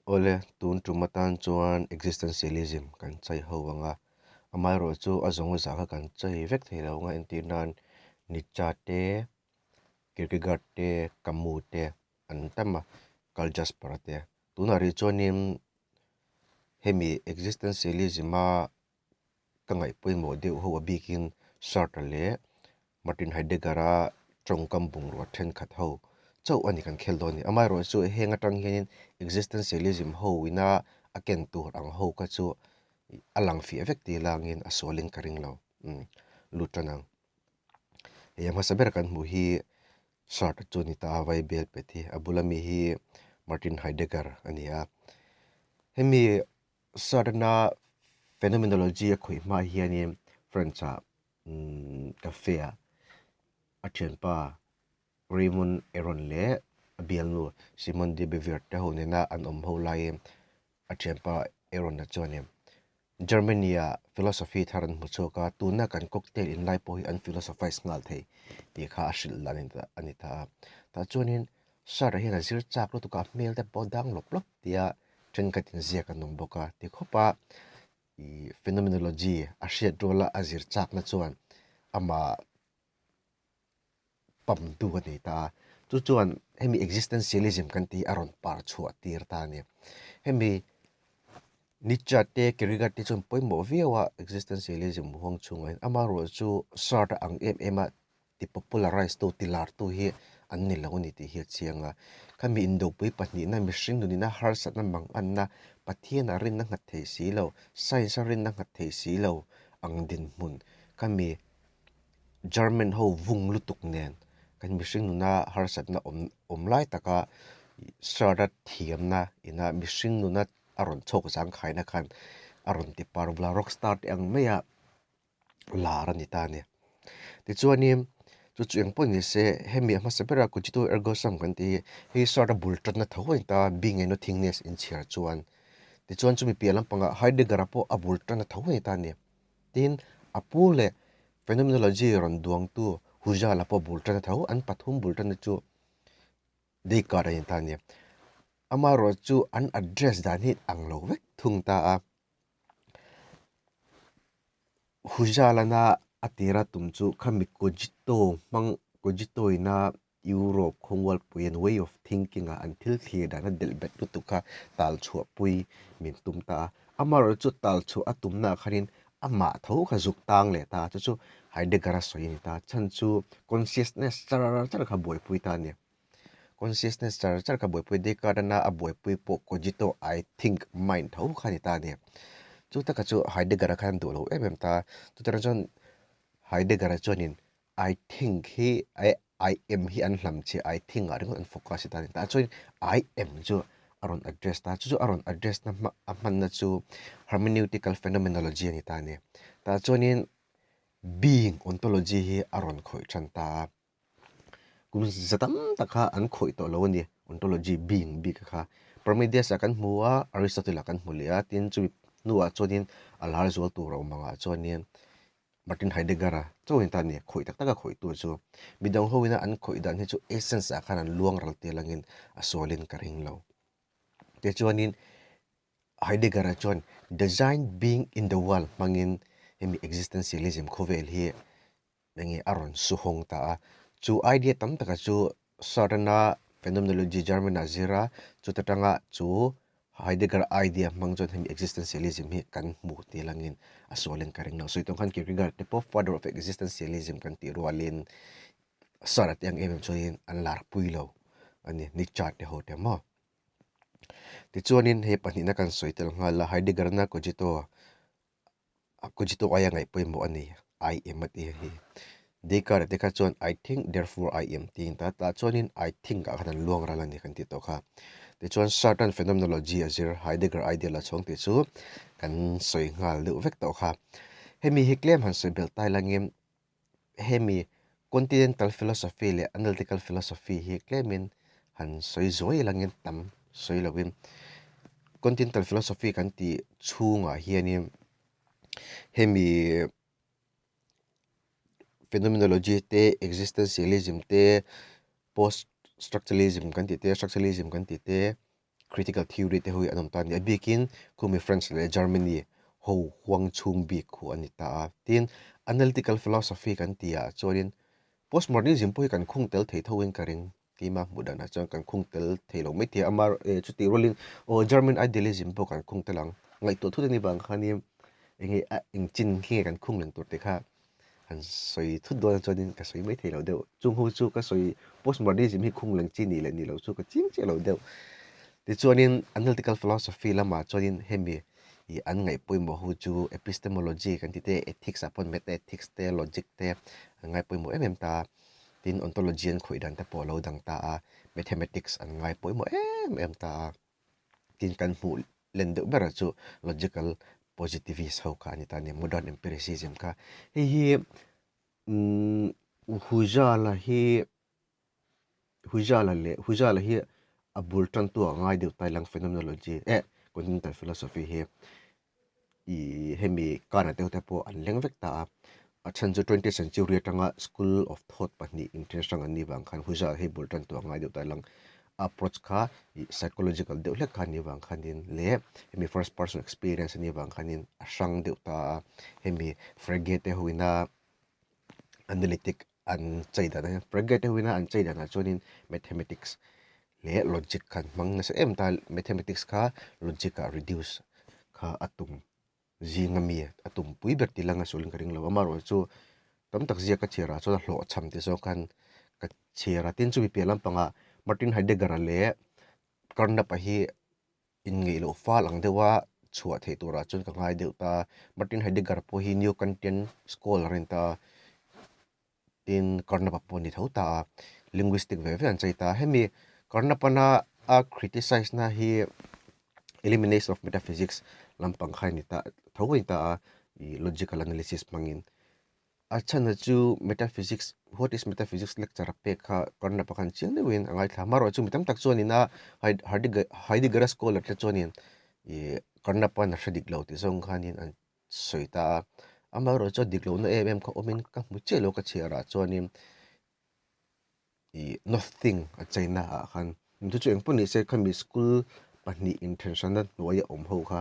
Awle, tun tum atan chuan existentialism kan chai ho ang a, amaherawh chu a zawng zah kha kan chai vek thei lo ang a, entir nan Nietzsche te, Kierkegaard te, Camus te an tam a, Karl Jasper-a te. Tunah rih chuanin hemi existentialism-a ka ngaih pawimawh deuh ho a bikin Sartre leh Martin Heidegger-a tawngkam bungrua thenkhat ho chauh a ni kan khel dawn a ni. Amaherawh chu heng atang hianin existentialism ho ina a ken tur ang ho kha chu a lang fiah vek tih langin a sualin ka ring lo. Umm lut tan ang. Hei a hmasa ber kan hmuh hi Sartre chu a ni ta a, Vaibel pet hi a bula mi hi Martin Heidegger a ni a. Hemi Sartre-na phenomenology a khawih hma hianin French-ah cafe-ah a thianpa Raymond Aron leh a bialnu Simone de Beauvoir te ho nena an awm ho laiin a thianpa Aron-a chuanin Germany-ah philosophy thar an hmu chhuak a, tuna kan cocktail in lai pawh hi an philosophize nghal thei tih kha a hrilh dan a ni ta a. Tah chuanin Sartre hian a zir chak lutuk a, a hmel te pawh a dang lawp lawp tia thenkhatin ziak an awm bawk a ti khawp a. Ih phenomenology a hriat ruala a zir chakna chuan amah pamtu a nei ta a, chu chuan hemi existentialism kan tih hi a rawn par chhuah tir ta a ni. Hemi Nietzsche te Kierkegaard te chuan pawimawh viau a existentialism huang chhungah hian amaherawhchu chu Sartre ang em em a ti popularise tu ti lar tu hi an ni lo a ni tih hi a chiang a. Khami indopui pahnihna mihring nunina harsatna mang anna Pathianah rinna nghat thei si lo, science a rinna nghat thei si lo ang dinhmun khami German ho vung lutuk nen kan mihring nuna harsatna awm awm lai taka Sartre thiamna ina mihring nuna a rawn chhawk zangkhaina khan a rawn ti par vula rockstar te ang mai a. lar a ni ta a ni. Tichuanin chu chu eng pawh ni se hemi a hmasa bera Cogito Ergo Sum kan tih hi hei Sartre bul tanna tho a ni ta a being and nothingness inchhiar chuan. Tichuan chumi piah lampangah Heidegger-a pawh a bul tanna tho a ni ta a ni. Tin, a pu leh phenomenology rawn duangtu Husserl-a pawh bul tanna tho, an pathum bul tanna chu Descartes a ni ta a ni. Amaherawhchu an address dan hi ang lo vek thung ta a. Husserl-ana a tira tum chu khami Cogito hmang Cogito ina Europe khawmualpui an way of thinking ah an thil thlir dan a delh bet lutuk kha tal chhuah pui min tum ta a. Amaherawhchu chu tal chhuah a tumna ah khanin amah tho kha zuk tang leh ta a, chu chu Heidegger-a sawi a ni ta a, chhan chu consciousness char char kha buaipui ta a ni. Consciousness char char kha buaipui Descartes a buaipui pawh cogito I think mind tho kha a ni ta a ni. Chu taka chu Heidegger-a khan duh lo em em ta a, chutah chuan Heidegger-a chuanin I think hi I am hi an hlam chhe I think ah ringawt an focus ta a ni ta a, chuan I am chu a rawn address ta a, chu chu a rawn address na hma a hmanna chu hermeneutical phenomenology a ni ta a ni. Tah chuanin being ontology hi a rawn khawih tan ta a. Kum za tam tak kha an khawih tawh lo a ni, ontology being bik kha. Parmenides-ah kan hmu a, Aristotle-ah kan hmu leh a, tin chumi hnuah chuanin a lar zual tur a awm angah chuanin Martin Heidegger-a chauhin ta a ni, khawih tak taka khawihtu chu. Midang hoina an khawih dan hi chu essence-ah khan an luang ral tel angin a sualin ka ring lo. Tichuanin Heidegger-a chuan design being in the world hmangin hemi existentialism khawvel hi Enge a rawn su hawng ta a. Chu idea tam taka chu Sartre-na phenomenology German-ah zir a, chuta tanga chu Heidegger idea hmang chuan hemi existentialism hi kan hmu tih langin a sualin ka ring lo. Sawi tawng khan Kierkegaard te pawh father of existentialism kan tih rualin Sartre te ang em em chuanin an lar pui lo a ni, Nietzsche te ho te maw. Tichuanin hei pahnihna kan sawi tel nghal a, Heidegger-na Cogito A cogito aia ngaih pawimawh a ni, I am a tih hi. Descartes te kha chuan I think therefore I am tiin ta tah chuanin I think ah khan an luang ral a ni kan tih tawh kha. Tichuan Sartre phenomenology a zir Heidegger idea la chhawng tih chu kan sawi nghal deuh vek tawh kha. Hemi hi tlem han sawi belh tai langin hemi continental philosophy leh analytical philosophy hi tlemin han sawi zuai langin tam sawi lovin continental philosophy kan tih chhungah hianin hemi phenomenology te existentialism te post structuralism kan tih te structuralism kan tih te. Critical theory te ho hi an awm ta a ni. A bikin khumi French leh Germany ho huang chhung bik khu a ni ta a. Tin, analytical philosophy kan tihah chuanin postmodernism pawh hi kan khung tel thei tho in ka ring. Keimah hmuh danah chuan kan khung tel thei lo mai thei a, amah chutih rualin aw German idealism pawh kan khung tel ang. Ngaihtuah thut a nih vang khanin enge a engchin khi nge kan khung leng tur tih kha han sawi thut dawn chuanin ka sawi mai thei lo deuh. Chung ho chu ka sawi postmodernism hi khung leng chi nih leh nih loh chu ka ching chiah lo deuh. Tichuanin analytical philosophy lamah chuanin hemi ih an ngaih pawimawh ho chu epistemology kan tih te, ethics ah pawh meta ethics te, logic te an ngai pawimawh em em ta a. Tin, ontology an khawih dan te pawh a lo dang ta a, mathematics an ngai pawimawh em em ta a. Tin, kan hmuh len deuh berah chu logical positivist ho kha a ni ta a ni, modern empiricism kha. Hei hi umm Hujala hi Hujala leh Hujala hi a bul tantu a ngai deuh ta ilang phenomenology eh continental philosophy hi. Ih hemi Kana deuh te pawh an leng vek ta a, a chhan chu twentieth century atanga school of thought pahnih interest hrang an nih vang khan Hujala hi bul tan tur a ngai deuh ta lang a approach kha ih psychological deuh hlek kha a nih vang khanin leh hemi first person experience a nih vang khanin a hrang deuh ta a, hemi Frege te ho ina analytic an chei dan a Frege te ho ina an chei danah chuanin mathematics leh logic kha an hmang nasa em ta mathematics kha logic ah reduce kha a tum zing ami a tum pui ber tih langa sualin ka ring lo amaherawhchu chu tam tak ziak ka chhiar ah chuan a hlawhchham te zawk khan ka chhiar a tin chumi piah lampangah Martin Heidegger-a leh Carnap-a hi inngeih loh fal ang deuha chhuah theih turah chuan ka ngai deuh ta Martin Heidegger pawh hi Neo Kantian scholar a ni ta tin Carnap-a pawh a ni tho ta a linguistic ve ve an chei ta hemi Carnap-ana a criticize na hi elimination of metaphysics lampang kha a ni ta tho a ni ta a ih logical analysis hmangin a chhan chu metaphysics what is metaphysics lecture a pek kha Carnap-a khan chiang deuhin a ngaithla amaherawhchu mi tam tak chuanin a Heidegger-a scholar te chuanin ih Carnap-a'n a hre dik lo tih zawng khanin an sawi ta a, amaherawh chuan dik lohna em em kha awmin ka hmu chiah lo ka chhiar ah chuanin ih nothing a cheina ah khan chu chu engpawh ni se khami school pahnih inthen hranna hnuaia awm ho kha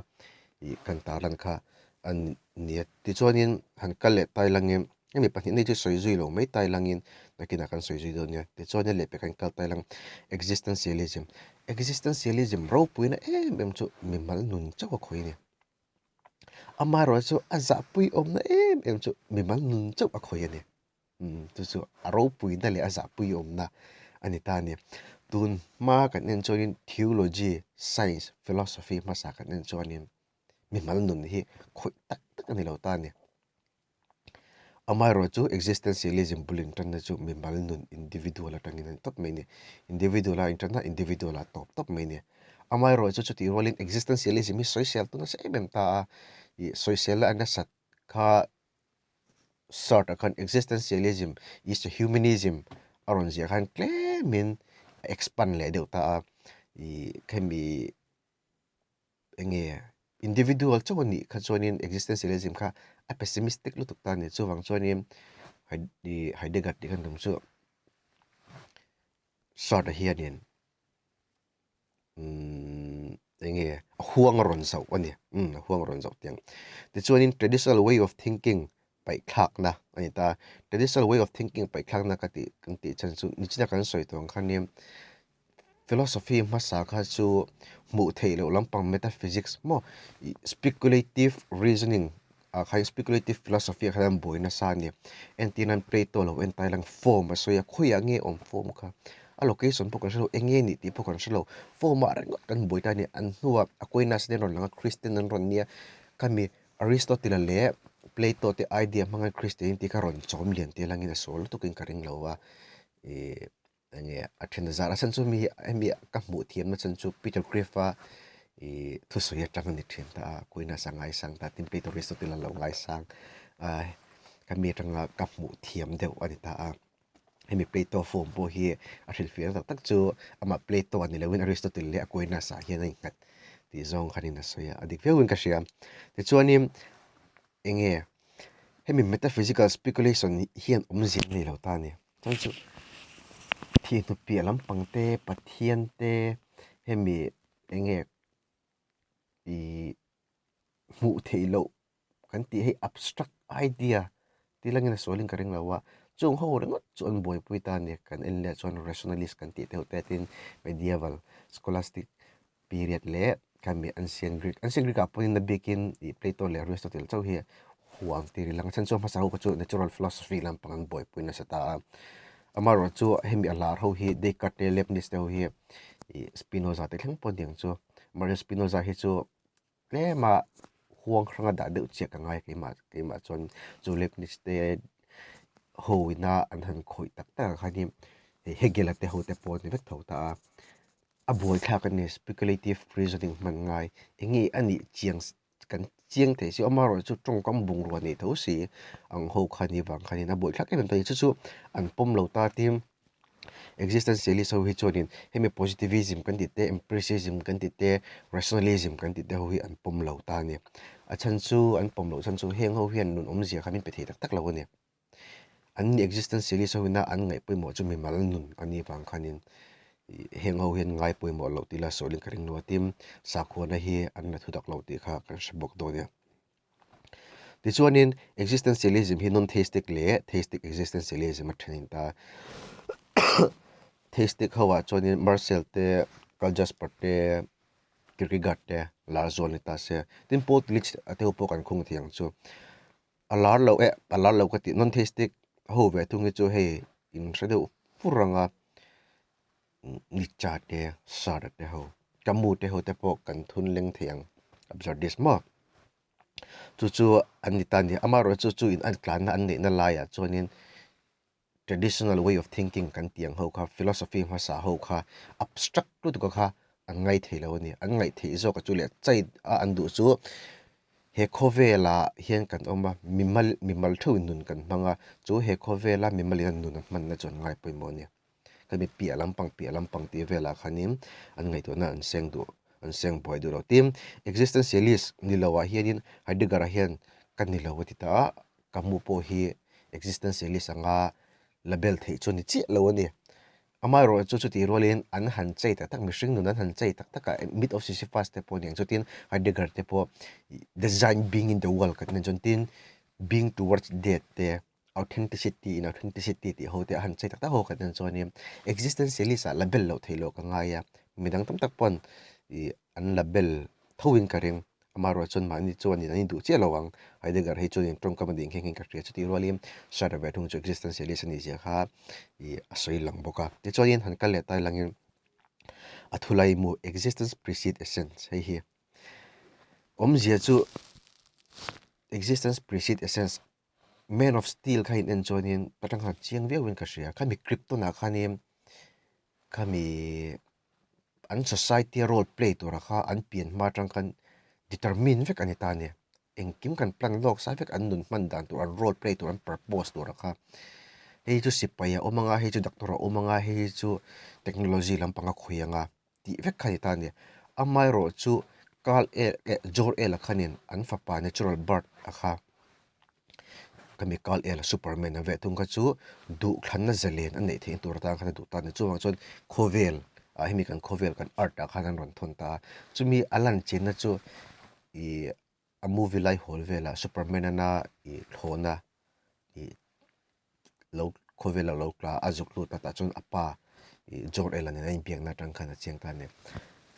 ih kan tarlan kha a ni a tichuanin han kal leh tai langin hemi pahnih nei chu sawi zui lo mai tai langin nakinah kan sawi zui dawn nia tichuanin lehpek an kal tai lang existentialism existentialism ropuina em em chu mimal nun chauh a khawih a ni. Amaherawhchu a zahpui awmna em em chu mimal nun chauh a khawih a ni. Umm chu chu a ropuina leh a zahpui awmna a ni ta a ni. Tun hma kan en chuanin theology, science, philosophy hmasa kan en chuanin mimal nun hi khawih tak tak a ni lo ta a ni. Amaherawhchu existentialism bul intanna chu mimal nun individual atangin a ni tawp mai a ni. Individual a intanna individual a tawp tawp mai a ni. Amaherawhchu chutih rualin existentialism hi sawisel tuna sa em em ta a, ih sawiselna a nasat kha Sartre khan existentialism is a humanism a rawn ziah khan tlemin a expand leh deuh ta a, ih khemi eng nge individual chauh a nih kha chuanin existentialism kha a pessimistic lutuk ta a ni chuvang chuanin ih Heidegger tih khan tum chu Sartre hianin umm eng nge a huang a rawn zauh a ni umm a huang a rawn zauh tih ang tichuanin traditional way of thinking paihthlakna a ni ta traditional way of thinking paihthlakna ka tih kan tih chhan chu nichina kan sawi tawh ang khanin philosophy hmasa kha chu hmuh theih loh lampang metaphysics maw ih speculative reasoning ah khan speculative philosophy ah khan an buai nasa a ni entir nan Plato lo en ta ila form a sawi a khawiah nge awm form kha a location pawh kan hrelo eng nge nih tih pawh kan hrelo form ah ringawt kan buai ta a ni an hnuah Aquinas te an rawn lang a Christian an rawn nia khami Aristotle-a leh Plato te idea hmanga Christian tih kha rawn chawm lian tel angin a sawi lutukin ka ring lo a ih Eng nge a then zar a chhan chu mi hemi ka hmuh thiamna chhan chu Peter Griff-a ih thusawi atang a ni thin ta a Aquinas a ngaisang ta tin Plato Aristotle a lo ngaisang a khami atanga ka hmuh thiam deuh a ni ta a hemi Plato form pawh hi a hrilhfiahna tak tak chu amah Plato a ni loin Aristotle leh Aquinas ah hian a innghat tih zawng khanin a sawi a a dik viauin ka hria tichuanin eng nge hemi metaphysical speculation hian awmzia a nei lo ta a ni. Chuan chu thihhnu piah lampang te Pathian te hemi. Enge i hmuh theih loh kan tih hei abstract idea tih langin a sualin ka ring lo a, chung ho ringawt chu an buaipui ta a ni. Kan en leh chuan rationalist kan tih deuh te tin medieval scholastic period leh khami ancient Greek, ancient Greek ah pawhin a bikin ih Plato leh Aristotle chauh hi huam tir ila a chhan chu hmasa ho kha chu natural philosophy lampang an buaipui nasa ta a, amaherawhchu hemi a lar ho hi Descartes te Leibniz te ho hi ih Spinoza te thleng pawh aniang chu, mahse Spinoza hi chu tlema huang hranga dah deuh chiah ka ngai keimah keimah chuan chu Leibniz te ho ina an han khawih tak tak ang khan hi Hegel a te ho te pawh an ni vek tho ta a. A buaithlak a ni, speculative reasoning hman ngai eng nge a nih chiang kan chiang thei si amaherawhchu tawngkam bungrua nei tho si ang ho kha ni vang khanin a buaithlak em em ta a ni. Chu chu an pawm lo ta tin existentialist ho hi chuanin hemi positivism kan tih te empiricism kan tih te rationalism kan tih te ho hi an pawm lo ta a ni. A chhan chu an pawm loh chhan chu heng ho hian nun awmzia kha min pe thei tak tak lo a ni. An ni existentialist ho ina an ngaih pawimawh chu mimal nun a nih vang khanin heng ho hian ngai pawimawh loh tih la sawiin ka ring lo a tin sakhuana hi an la thutak lo tih kha kan hre bawk dawn nia. Tichuanin existentialism hi non-theistic leh theistic existentialism a then ta theistic ho ah chuanin Marcel te Karl Jasper te Kierkegaard te lar zual ni ta se tin Paul Tillich te ho pawh kan khung thei ang chu. A lar lo eh a lar lo ka tih non-theistic ho ve thung hi chu hei in hre deuh fur ang a Nietzsche te Sartre te ho Camus te ho te pawh kan thun leng thei ang absurdist maw chu chu an ni ta a ni amaherawhchu chu in an tlanna an neihna laiah chuanin traditional way of thinking kan tih ang ho kha philosophy hmasa ho kha abstract lutuk a kha an ngai thei lo a ni an ngaih theih zawk a chu leh chai a an duh chu he khawvel ah hian kan awm a mimal mimal theuh in nun kan hmang a chu he khawvel a mimal in a nun a hman na chu an ngai pawimawh a ni khami piah lampang piah lampang tih velah khanin an ngaihtuahna an seng duh an seng buai duh lo tin existentialist ni lo ah hianin Heidegger ah hian ka ni lo a ti ta a ka hmuh pawh hi existentialist anga label theih chu a ni chiah lo a ni. Amaherawhchu chu chutih rualin an han chei tak tak, mihring nun an han chei tak tak a, Myth of Sisyphus te pawh aniang chutin Heidegger te pawh design being in the world kan tih chuan tin being towards death te, authenticity in authenticity tih ho te a han chei tak tak ho kan en chuanin existentialist ah label loh theih loh ka ngai a, midang tam tak pawn ih an label thoin ka ring. Amaherawh chuan mahni chuanin an induh chiah lo ang. Heidegger hi chuanin tawngkam a nih nghe nghe ka hria. Chutih rualin Sartre ve thung chu existentialist a nih zia kha ih a sawi lang bawk a. Tichuanin han kal leh ta langin a thulai mu existence precedes essence hei hi awmzia chu existence precedes essence Man of Steel kha in en chuanin ka tang khan chiang viauin ka hria. Khami Krypton ah khanin khami an society a role play tura kha an pian hma atang khan determine vek a ni ta a ni. Engkim kan plan lawk sa vek an nun hman dan tur an role play tur an purpose tura kha hei chu sipai a awm anga hei chu doctor a awm anga hei chu technology lampang a khawih anga tih vek kha a ni ta a ni. Amaherawhchu Kal El eh Jor-El-a khanin an fapa natural birth a kha. Khami kal el superman a veh thung kha chu duhthlanna zalen a neih theih tur atan khan a duh ta a ni. Chuvang chuan khawvel ah hemi kan khawvel kan earth ah khan an rawn thawn ta a. Chumi a lan chenna chu ih a movie lai hawl velah superman ana ih thlawhna ih lo khawvel a lo tla a zuk lut a tah chuan a pa ih Jor El-a nen a inbiakna atang khan a chiang ta a ni.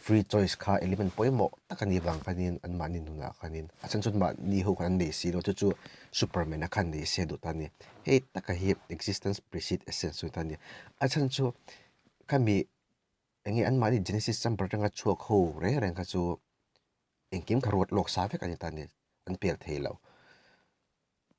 Free choice kha element pawimawh tak a nih vang khanin anmahni nunah khanin a chhan chuan mahni ho khan an nei si lo chu chu Superman a khan nei se duh ta a ni. Hei taka hi existence precede essence chu ta a ni. A chhan chu khami eng nge anmahni Genesis chamber atanga chhuak ho reng reng kha chu engkim kha ruat lawk sa vek a ni ta a ni an pel thei lo.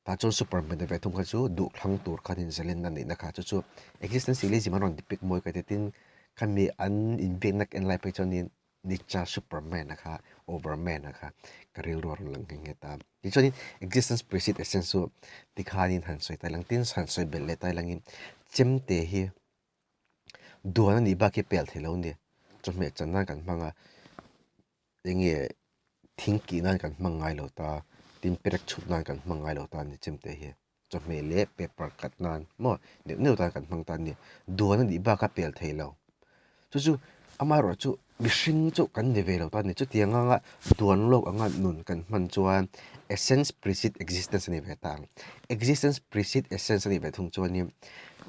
Tah chuan Superman ve thung kha chu duh thlang tur khan in zalenna neihna kha chu chu existentialism an rawn depict mawi ka ti tin khami an inbiakna ka en lai phei chuanin Nietzsche Superman a kha Overman a kha ka rilru a rawn lang nghe nghe ta. Tichuanin existence precede essence chu tikhanin han sawi tai lang tin han sawi belh leh tai langin chemte hi duan a nih bak hi pel thei lo a ni. Chawhmeh chan nan kan hmang a. Eng nge thing kih nan kan hmang ngai lo ta, tin perek chhut nan kan hmang ngai lo ta a ni chemte hi. Chawhmeh leh paper cut nan maw neuh neuh tan kan hmang ta a ni. Duan a nih bak a pel thei lo. Chu chu amaherawhchu. Mihring chu kan ni ve lo ta a ni. Chutiang anga duan lawk anga nun kan hman chuan essence precede existence a ni ve ta ang. Existence precede essence a nih ve thung chuanin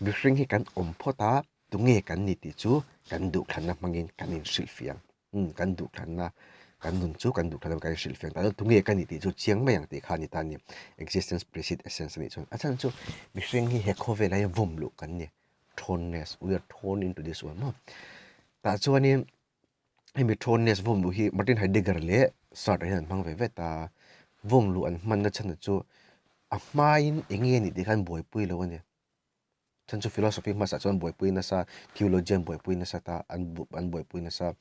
mihring hi kan awm phawt a, tunge kan ni tih chu kan duhthlanna hmangin kan inhrilhfiah ang. Umm kan duhthlanna kan nun chu kan duhthlanna kan inhrilhfiah ang ta. Tunge ka ni tih chu chiang mai ang tih kha a ni ta a ni. Existence precede essence a nih chuan a chhan chu mihring hi he khawvelah hian vawm luh kan ni. Thrownness, we are thrown into this world maw. Tah chuanin hemi thrownness vawm luh hi Martin Heidegger leh Sartre hian an hmang ve ve ta. Vawm luh an hmanna chhan chu a hmain eng nge ni tih khan buaipui lo a ni. Chhan chu philosophy hmasa chuan buaipui nasa, theology an buaipui nasa ta, an an buaipui nasa.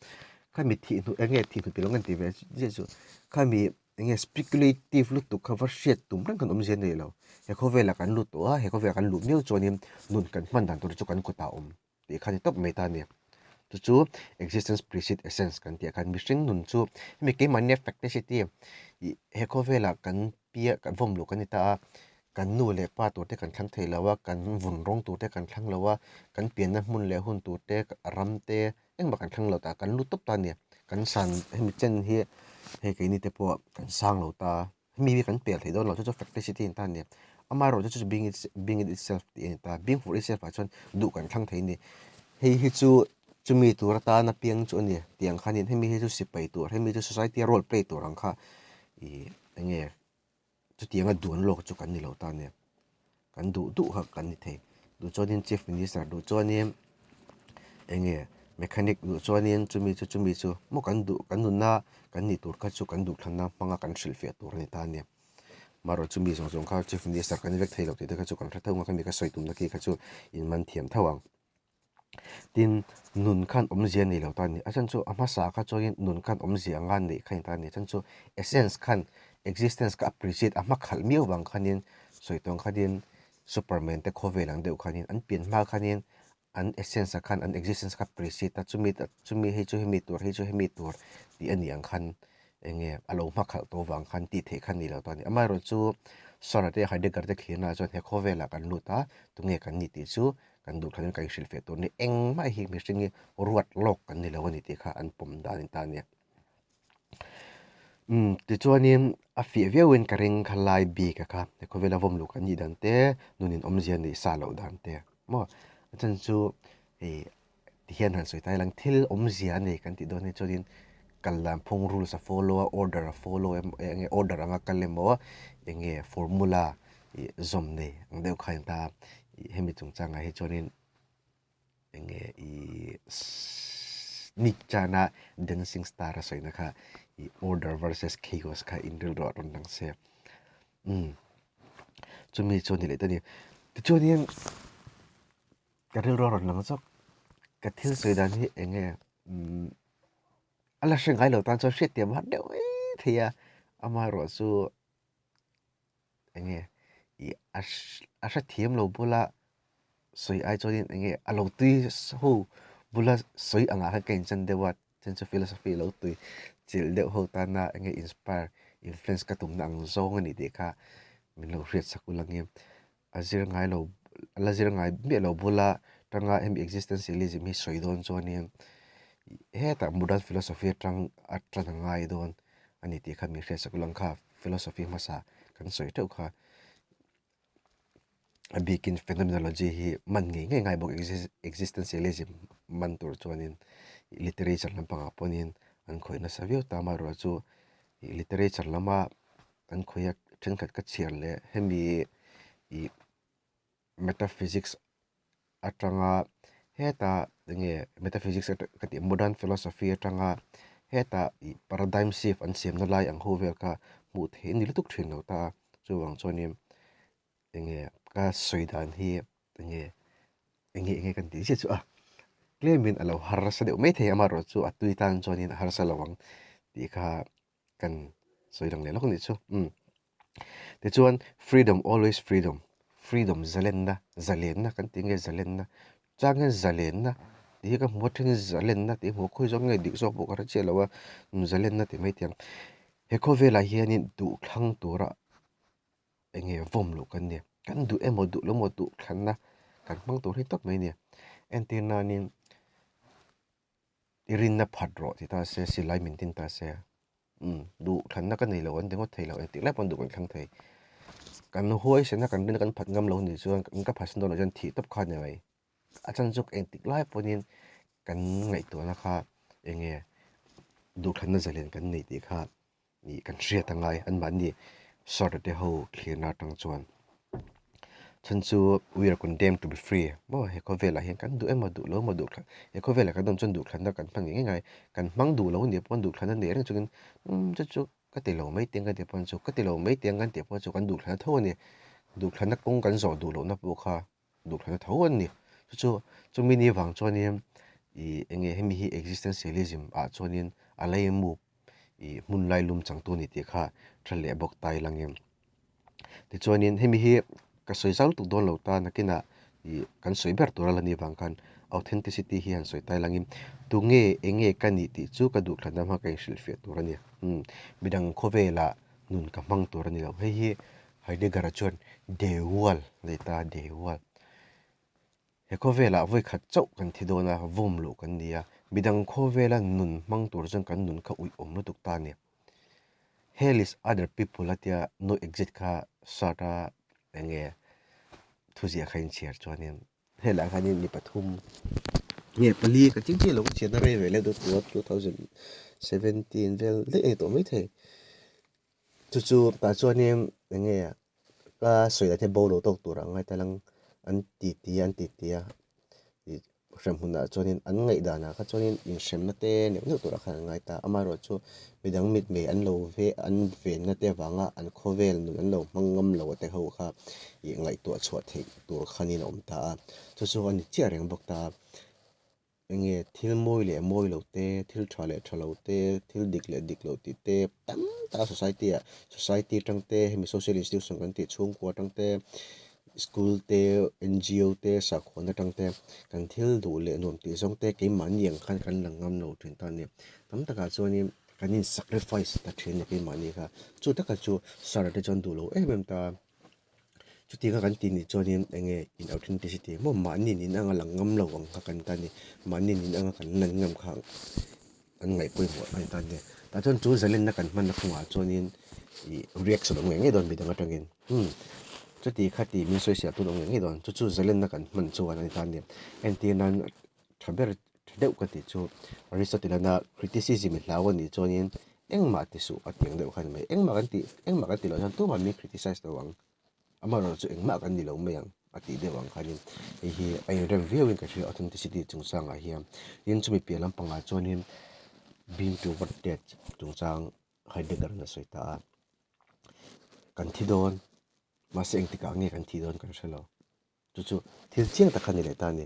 Khami thih hnu eng nge thih hnu tih lo nge an tih ve chiah chu khami Eng nge speculative lutuk kha va hriat tum reng kan awmzia nei lo. He khawvelah kan lut tawh a, he khawvelah kan luh miau chuanin nun kan hman dan tur chu kan kutah a awm tih kha a ni tawp mai ta a ni. Chu chu existence precede essence kan tih ah khan mihring nun chu hemi keimahni facticity ih he khawvelah kan pia kan vawm luh kan ni ta a, kan nu leh pa tur te kan thlang thei lo a, kan vun rawng tur te kan thlang lo a, kan pianna hmun leh hun tur te ram te Engmah kan thleng lo ta, kan lut tawp ta a ni. Kan san hemi chen hi hei keini te pawh kan sang lo ta, hemi hi kan pel thei dawn lo chu chu facticity a ni ta a ni. Amaherawhchu chu chu being it being it itself tih a ni ta, being for itself ah chuan duh kan thlang thei a ni. Hei hi chu chumi tur atana piang chu a ni tih ang khanin hemi hi chu sipai tur, hemi chu society a role play tur ang kha ih eng nge Chutianga duan lawk chu kan ni lo ta nia. Kan duh duh kha kan ni thei. Duh chuanin Chief Minister, duh chuanin eng nge mechanic, duh chuanin chumi chu chumi chu maw kan duh kan nunna kan nih tur kha chu kan duhthlanna hmanga kan hrilhfiah tur a ni ta nia. Marawh chumi zawng zawng kha Chief Minister kan ni vek thei lo tih te kha chu kan hre tho ang a, khami ka sawi tumna khi kha chu inman thiam tho ang. Tin, nun khan awmzia nei lo ta a ni. A chhan chu a hmasa kha chuanin nun khan awmzia anga neih kha a ni ta a ni. A chhan chu essence khan existence kha a precede a hma khalh miau vang khanin sawi tawng khanin Superman te khawvel ang deuh khanin an pian hma khanin an essence ah khan an existence kha precede a chumi chumi hei chu hemi tur hei chu hemi tur tih a nih ang khan eng nge a lo hma khalh tawh vang khan tih theih kha a ni lo ta a ni. Amaherawhchu Sartre te Heidegger te thlirna ah chuan he khawvelah kan lut a tunge kan ni tih chu Kan duh thlanin kan inhrilhfiah tur ni engmah hi mihring hi ruat lawk kan ni lo a ni tih kha an pawm dan a ni ta a nia. Umm tichuanin a fiah viauin ka ring kha lai bik a kha he khawvela vawm luh kan nih dan te nunin awmzia neih sa loh dan te maw a chan chu hei tihian han sawi ta ilang thil awmzia a nei kan tih dawn hi chuanin kal dan phung rules a follow a order a follow emaw eng nge order anga kal emaw eng nge formula ih zawm nei ang deuh kha a ni ta a. Ih hemi chungchangah hi chuanin eng nge ih Nick Chan-a Dancing Star a sawina kha ih order versus chaos kha inrilru ah rawn lang se. Umm chumi chu a ni leh ta a ni. Tichuanin ka rilru a rawn lang zawk ka thil sawi dan hi eng nge umm a la hre ngai lo tan chuan hriatthiam har deuh mai thei a, amaherawh chu enge ih a a hrethiam lo bula sawi ai chuanin enge a lo tui ho bula sawi angah khan ka inchan deuh a chuan chu philosophy lo tui chilh deuh ho tana enge inspire influence ka tumna ang zawng a ni tih kha min lo hriat sak ul ang em a zir ngai lo a la zir ngai miah lo bula tanga hemi existentialism hi sawi dawn chuanin hetah modern philosophy atang a tan a ngai dawn a ni tih kha min hriat sak ul ang kha. Philosophy hmasa kan sawi teuh kha a bikin phenomenology hi man ngei ngei ngai bawk existentialism man tur chuanin literature lampangah pawhin an khawih nasa viau ta amaherawhchu ih literature lama an khawih a thenkhat ka chhiar leh hemi ih metaphysics atanga heta enge metaphysics ka tih modern philosophy atanga heta ih paradigm shift an siamna lai ang ho vel kha hmuh theih a ni lutuk thin lo ta a chuvang chuanin enge ka sawi dan hi enge enge enge kan tih chiah chu a tlemin a lo harsa deuh maithei amaherawhchu chu a tui tan chuanin a harsa lo ang tih kha kan sawi lang leh lawk a nih chu umm tichuan freedom always freedom freedom zalenna zalenna kan tih nge zalenna chang hian zalenna tih hi ka hmu a then in zalenna tih hmu a khawi zawk nge dik zawk pawh ka hre chiah lo a zalenna tih mai thiam he khawvelah hianin duhthlang tura eng nge vawm loh kan ni kan duh emaw duh lo emaw duhthlanna kan hmang tur hi tawp mai a ni entir nanin. I rinna phat rawh ti ta se, silai min tin ta se, umm duh thlanna ka nei lo an ti ngawt thei lo, engtik lai pawh an duh kan thlang thei. Kan huaisena kan rinna kan phat ngam lo nih chuan ka phatsan dawn loh chuan thih tawp kha a ni mai. A chan chu engtik lai pawhin kan ngaihtuahna kha eng nge duhthlanna zalen kan nei tih kha ih kan hriat a ngai anmahni Sartre te ho thlirna atang chuan. Chhan chu we are condemned to be free maw he khawvelah hian kan duh emaw duh lo emaw duh he khawvelah kan awm chuan duhthlanna kan hman ngei ngai kan hmang duh lo nia pawn duhthlanna nei reng chungin umm chu chu ka ti lo mai teng kan tih pawn chu ka ti lo mai teng kan tih pawh chu kan duhthlanna tho a ni duhthlanna kawng kan zawh duh lohna pawh kha. duhthlanna tho an ni. Chu chu chumi ni vang chuanin ih eng nge hemi hi existentialism ah chuanin a lei muk ih hmun lai lum changtu a ni tih kha tha leh bawk ta ila nge. Tichuanin hemi hi ka sawi zau lutuk dawn lo ta nakinah ih kan sawi ber tur a la nih vang khan authenticity hi han sawi ta ila ngin tunge eng nge ka nih tih chu ka duhthlanna hma ka inhrilhfiah tur a ni. Umm midang khawvelah nun ka hmang tur a ni lo. Hei hi Heidegger-a chuan The Wall a ni ta, The Wall. He khawvelah vawi khat chauh kan thi dawn a, vawm loh kan ni a, midang khawvela nun hmang tur chuan kan nun kha uih awm lutuk ta a ni. Hell is other people a tia no exit kha Sartre-a eng nge thuziah kha inchhiar chuanin Helaiah hianin mi pathum nge pali ka ching chiah lo ka chhiatna rei ve leh deuh tûr a 2017 vel daih a ni tawh maithei. Chu chu tah chuanin eng nge ka sawi dan hi bo lo tawk tur ang ngai ta lang an ti ti a an ti ti a ih hrem hunah chuanin an ngaihdanah kha chuanin inhremna te neuh neuh turah khan an ngai ta amaherawhchu midang mitmei an lo ve an venna te avanga an khawvel nun an lo hmang ngam lo te ho kha ih ngaihtuah chhuah theih tur khanin a awm ta a, chu chu a ni chiah reng bawk ta. Eng nge thil mawi leh mawi lo te, thil tha leh tha lo te, thil dik leh dik lo tih te tam tak a society ah society atang te hemi social institution kan tih chhungkua atang te school te N_G_O te sakhuana atang te kan thil duh leh nuam tih zawng te keimahni ang khan kan la ngam lo thin ta a ni. Tam takah chuanin kan in sacrifice ta thin a ni keimahni kha chu takah chu sir te chuan duh lo em em ta a. Chutianga kan tih nih chuanin eng nge in authenticity maw mahni nin anga lang ngam lo ang kha kan ta ni. Mahni nin anga kan lan ngam kha an ngaih pawimawh a ni ta ni. Tah chuan chu zalenna kan hmanna kawngah chuanin ih reaction a awm ngei ngei dawn midang atangin umm chuti kha ti min sawisel tun a awm ngei ngei dawn chu chu zalenna kan hman chuan a ni ta ni. Entir nan tha ber tha deuh ka tih chu Aristotle ana criticism i hlau a nih chuanin engmah ti suh a ti ang deuh kha a ni mai. Engmah kan tih engmah kan tih loh chuan tumah min criticize lo ang amaherawhchu chu engmah kan ni lo mai ang a tih deuh ang khanin hei hi a inrem viauin ka hria authenticity chungchangah hian. Tin chumi piah lampangah chuanin being to what death chungchang Heidegger in a sawi ta a, kan thi dawn mahse engtikah nge kan thih dawn kan hre lo. Chu chu thil chiang tak kha ni leh ta a ni.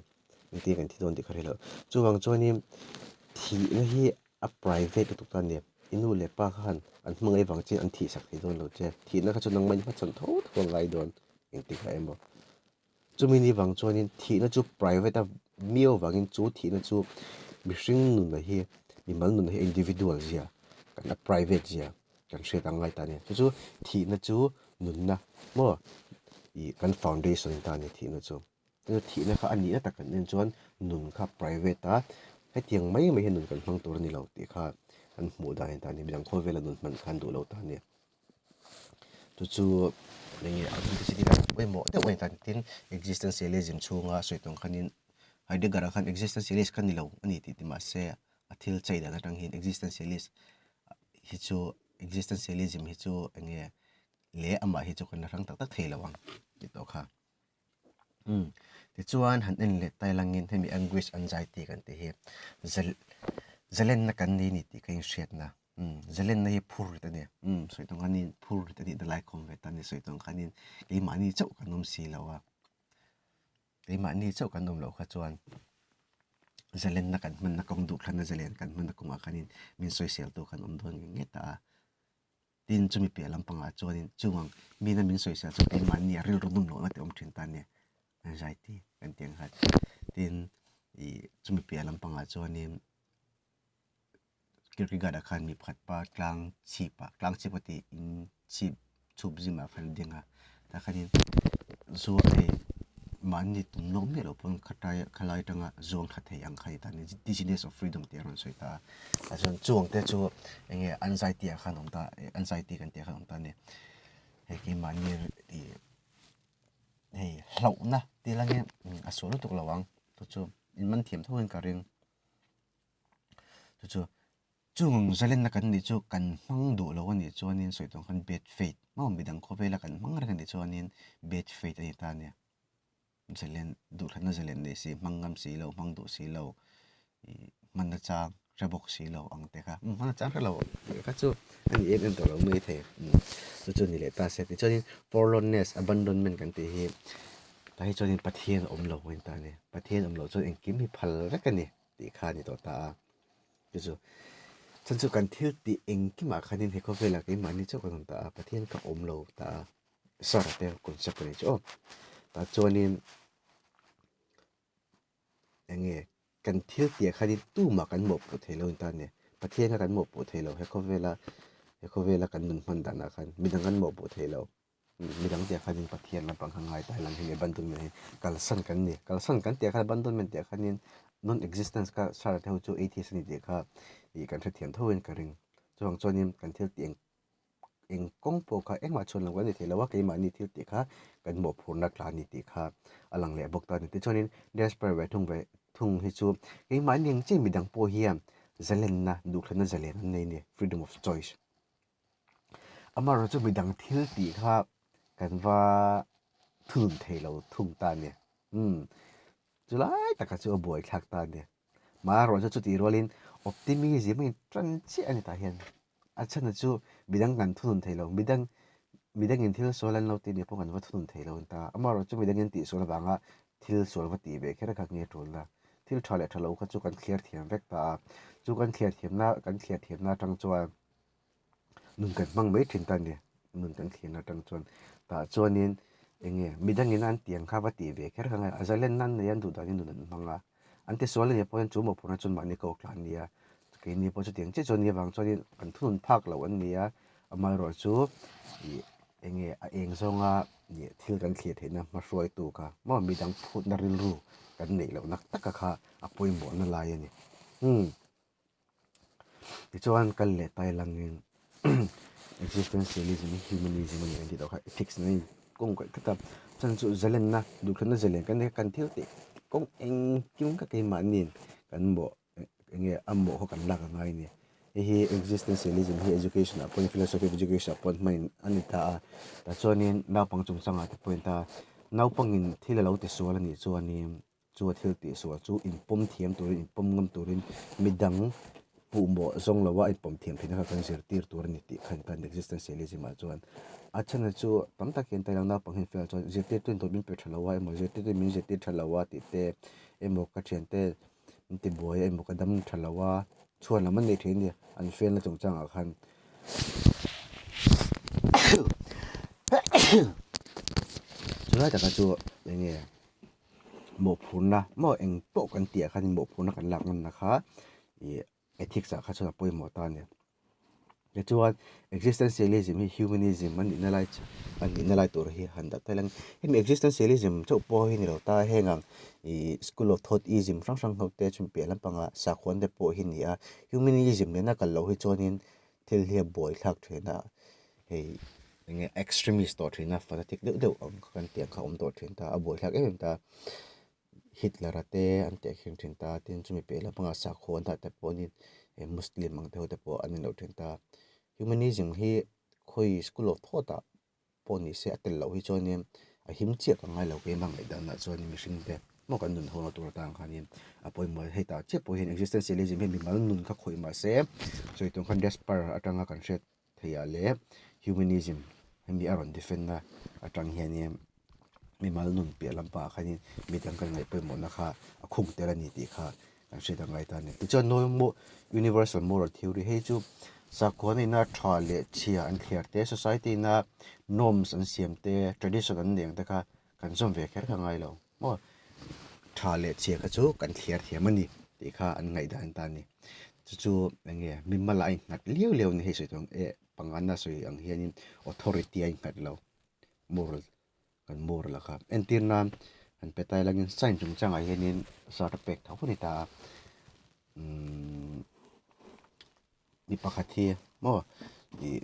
Engtin kan thi dawn tih kha hre lo. Chuvang chuanin thihna hi a private lutuk ta a ni. I nu leh pa khan an hmangaih vang chian an thih sak thei dawn lo che. Thihna kha chu nangmah in hmachhawn tho tho a ngai dawn engtikah emaw. Chumi ni vang chuanin thihna chu private a miau vangin chu thihna chu mihring nunah hi mimal nunah hi individual zia kan a private zia kan hriat ang ngai ta a ni. Chu chu thihna chu nunna maw ih kan foundation ta a ni thihna chu. Chu thihna kha a nihna tak kan en chuan nun kha private a hetiang mai mai hian nun kan hmang tur a ni lo tih kha an hmuh dan a ni ta a ni. Midang khawvela nun hman kha an duh lo ta a ni. Chu chu eng nge authenticity dan pawimawh deuh a ni ta a ni. Tin, existentialism chhunga sawi tawng khanin Heidegger-a khan existentialist kha ni lo a ni tih ti mahse a thil chei dan atang hian existentialist hi chu existentialism hi chu eng nge leh amah hi chu kan la hrang tak tak thei lo ang tih tawh kha. Umm tichuan han en leh tai langin hemi anguish anxiety kan tih hi zal zalenna kan nei ni tih ka inhriatna umm zalenna hi phur rit a ni umm sawi tawng khanin phur rit a nih na lai khawm ve ta a ni sawi tawng khanin keimahni chauh kan awm si lo a. Keimahni chauh kan awm loh kha chuan zalenna kan hmanna kawng duh thlanna zalen kan hmanna kawngah khanin min sawisel tu khan awm dawn ngei ngei ta a. Tin, chumi piah lampangah chuanin chungang mina min sawisel chu keimahni a rilru nawm lohna te awm thin ta nia, anxiety kan tih ang khan. Tin, ih chumi piah lampangah chuanin Kierkegaard-a khan mi pakhat pa tlang chhipah tlang chhip a tih in chhip chhup zimah khan a ding a, tah khanin zu a ei. Mahni tum lawk miah loh pawn khatai khalai atanga zuang thla thei ang kha ni ta a ni. Dizziness of freedom tih a rawn sawi ta a. Tah chuan chuang te chu eng nge anxiety ah khan a awm ta anxiety kan tih ah khan a awm ta a ni. Hei keimahni ih hei hlauhna tih langin a sual lutuk lo ang chu chu in man thiam tho in ka ring. Chu chu Chung zalenna kan nih chu kan hmang duh lo a nih chuanin sawi tawng khan bad faith maw midang khawvela kan hmang reng a nih chuanin bad faith a ni ta a nia. Zalen duhthlanna zalen nei si hmang ngam si lo hmang duh si lo ih hmanna chang hre bawk si lo ang te kha hmanna chang hre lo tih kha chu a ni em em tawh lo mai thei chu chu a ni leh ta se tichuanin forlornness abandonment kan tih hi tah hi chuanin Pathian a awm lo a ni ta a ni Pathian awm loh chuan engkim hi phal vek a ni tih kha a ni tawh ta a. Chu chu chhan chu kan thil tih engkimah khanin he khawvelah keimahni chauh kan awm ta a, Pathian ka awm lo ta a, Sara te concept a ni chu aw. Tah chuanin eng nge kan thil tihah khanin tumah kan mawhpuh thei lo a ni ta a ni. Pathian kha kan mawhpuh thei lo he khawvela he khawvela kan nun hman danah khan midang kan mawhpuh thei lo. Midang tih ah khanin Pathian lampang kha ngai ta helang hi abandonment hi kalsan kan ni. Kalsan kan tih ah khan abandonment tih ah khanin non existence kha Sara te ho chu atheist a ni tih kha ih kan hrethiam tho in ka ring. Chuvang chuanin kan thil tih eng eng kawng pawh kha engmah chhuan lo kan ni thei lo a, keimahni thil tih kha kan mawhphurhna tla a ni tih kha a lang leh bawk ta a ni. Tichuanin despair ve thung ve thung hi chu keimahni ang chiah midang pawh hian zalenna duhthlanna zalen an nei a ni, freedom of choice. Amaherawhchu chu midang thil tih kha kan va thunun thei lo thung ta a ni. Umm chulai takah chu a buai thlak ta a ni. Amaherawhchu chutih rualin optimism a intan chiah a ni tah hian. A chhan chu midang kan thunun thei lo, midang midangin thil sual an lo tih nih pawh kan va thunun thei lo a ni ta. Amaherawhchu midangin tihsual avanga thil sual va tih ve kher kha nge tul na. Thil tha leh tha lo kha chu kan thliar thiam vek ta a, chu kan thliar thiamna kan thliar thiamna atang chuan nun kan hmang mai thin ta a ni nun kan thlir na atang chuan tah chuanin eng nge midangin an tiang kha va tih ve kher kha nge a zalen nan nei an duh danin nun an hmang a an ti sual ania pawhin chu mawhphurhna chuan mahni ko tlan a ni a keini pawh chutiang chiah chuan nia vang chuanin an thunun phak loh an ni a amaherawhchu ih eng nge a eng zawnga ih thil kan thlir theihna hmahruaitu kha maw midang phutna rilru kan neih loh nak taka kha a pawimawhna lai a ni umm. Tichuan kal leh tai langin existentialism hi humanism a ni an tih tawh kha ethics nen a in kawng kaih tlat a chuan chu zalenna duhthlanna zalen kan nei a kan thil tih kawng engkim kha keimahniin kan mawh eng nge a mawh kha kan lak a ngai a ni hei hi existentialism hi education ah pawhin philosophy of education ah pawhin hman a ni ta a tah chuanin naupang chungchangah te pawhin ta naupangin thil a lo ti sual a nih chuanin Chu a thil tihsual chu inpawm thiam turin, inpawm ngam turin midang puhmawh zawng loa inpawm thiam theihna kha kan zirtir tur a ni tih kha kan existentialism ah chuan a chhan chu tam tak hian Thailand naupang hian fel chuan zirtirtu in dawt min pe tha lo a emaw zirtirtu in min zirtir tha lo a tih te emaw ka thiante min ti buai a emaw ka dam tha lo a chhuan lam an nei thin a ni an felna chungchang ah khan chulai takah chu eng nge. Mawhphurhna maw eng pawh kan tih ah khanin mawhphurhna kan lak ngamna kha ih ethics ah kha chuan a pawimawh ta a ni. Tichuan existentialism hi humanism a nihna lai a nihna lai tur hi han dah tel ang. Hemi existentialism chauh pawh hi ni lo ta heng ang ih school of thought-ism hrang hrang ho te chhun piah lampanga sakhuan te pawh hi a ni a. Humanism nena kal loh hi chuanin thil hi a buaithlak thin a, hei eng nge extremist tawh thin a fanatic deuh deuh ang kha kan tih ang kha a awm tawh thin ta a buaithlak em em ta Hitler a te an tih khin thin ta tin chumi piah lampangah sakhaw an dah te pawhin hei muslim ang te ho te pawh an inlo thin ta humanism hi khawi school of thought ah pawh ni se a tel loh hi chuanin a him chiah ka ngai lo keimah ngaihdanah chuan mihring te maw kan nun ho na tur atan khanin a pawimawh hei tah chiah pawh hian existentialism hian mimal nun kha khawih mah se sawi tur khan desper atanga kan hriat theih ah leh humanism hemi a rawn defend na atang hianin mimal nun piah lampangah khanin midang kan ngaih pawimawhna kha a khung tel a ni tih kha kan hriat a ngai ta a ni. Tichuan universal moral theory hei chu sakhuana ina tha leh chhia an thliar te, society ina norms an siam te, tradition an nei ang te kha kan zawm ve kher kha ngai lo maw. Tha leh chhia kha chu kan thliar thiam a ni tih kha an ngaihdan ta a ni. Chu chu eng nge mimal a innghat liau liau a ni hei sawi tur ang e pangana sawi ang hianin authority a innghat lo moral kan moral a kha. Entir nan Han pe ta ilangin sign chungchangah hianin cert a pek tho a ni ta a mi pakhat hi maw ih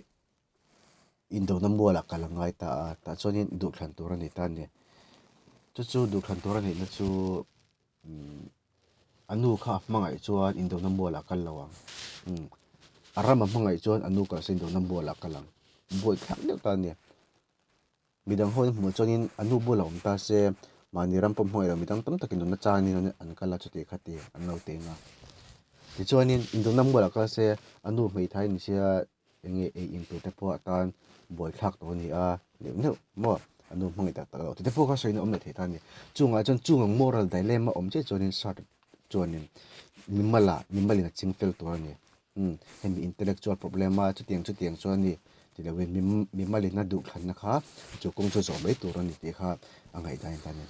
indona mualah kal a ngai ta a tah chuanin duhthlan tur a ni ta a ni chu chu duhthlan tur a nihna chu a nu kha a hmangaih chuan indona mualah a kal lo ang a ram a hmangaih chuan a nu kalsan indona mualah a kal ang buai thlak deuh ta a ni. Midang ho in hmuh chuanin a nu bulah awm ta se, mahni ram pawh hmangaih lo midang tam takin nunna chanin an kal a chuti kha ti an lo teng a. Tichuanin indawhna mualah kal se a nu hmeithai ni sia enge ei in tur te pawh atan buaithlak tawh a ni a neuh neuh maw a nu hmangaih tak tak lo tite pawh kha sawiin a awm leh thei ta a ni. Chungah chuan chung ang moral dilemma awm chiah chuanin Sartre chuanin mimalah mimalin a ching fel tur a ni. Umm hemi intellectual problem a chutiang chutiang chuan ni ti loin mi mimalina duhthlanna kha chu kawng chu zawh mai tur a ni tih kha a ngaihdan a ni.